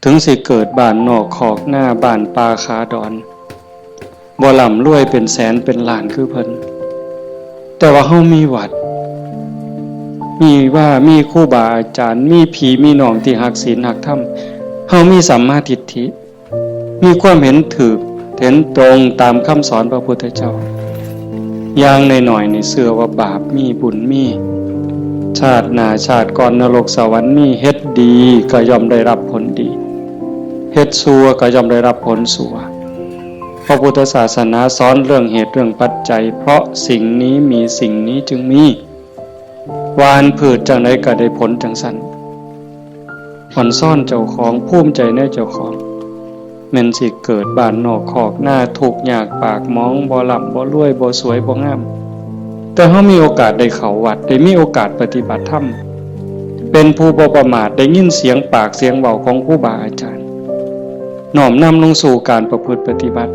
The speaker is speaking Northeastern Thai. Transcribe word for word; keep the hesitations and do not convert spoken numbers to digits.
ถึงสิเกิดบ้านนอกคอกนา บ้านป่าขาดอน บ่ร่ำรวยเป็นแสนเป็นล้านคือเพิ่น แต่ว่าเฮามีวัด มีว่า มีครูบาอาจารย์ มีพี่มีน้องที่ฮักศีลฮักธรรม เฮามีสัมมาทิฏฐิ มีความเห็นถูก เห็นตรงตามคำสอนพระพุทธเจ้า อย่างน้อยๆ นี่เชื่อว่าบาปมีบุญมี ชาติหน้าชาติก่อนนรกสวรรค์มี เฮ็ดดีก็ย่อมได้รับผลดี เฮ็ดชั่วก็ย่อมได้รับผลชั่ว พระพุทธศาสนาสอนเรื่องเหตุเรื่องปัจจัย เพราะสิ่งนี้มีสิ่งนี้จึงมี หว่านพืชจั่งใดก็ได้ผลจั่งซั้น อ่อนซ้อนเจ้าของ ภูมิใจในเจ้าของ แม่นสิเกิดบ้านนอกคอกนา ทุกข์ยากปากหมอง บ่ร่ำบ่รวย บ่สวยบ่งาม แต่เฮามีโอกาสได้เข้าวัด ได้มีโอกาสปฏิบัติธรรม เป็นผู้บ่ประมาท ได้ยินเสียงปากเสียงเว้าของครูบาอาจารย์ น้อมนำลงสู่การประพฤติปฏิบัติ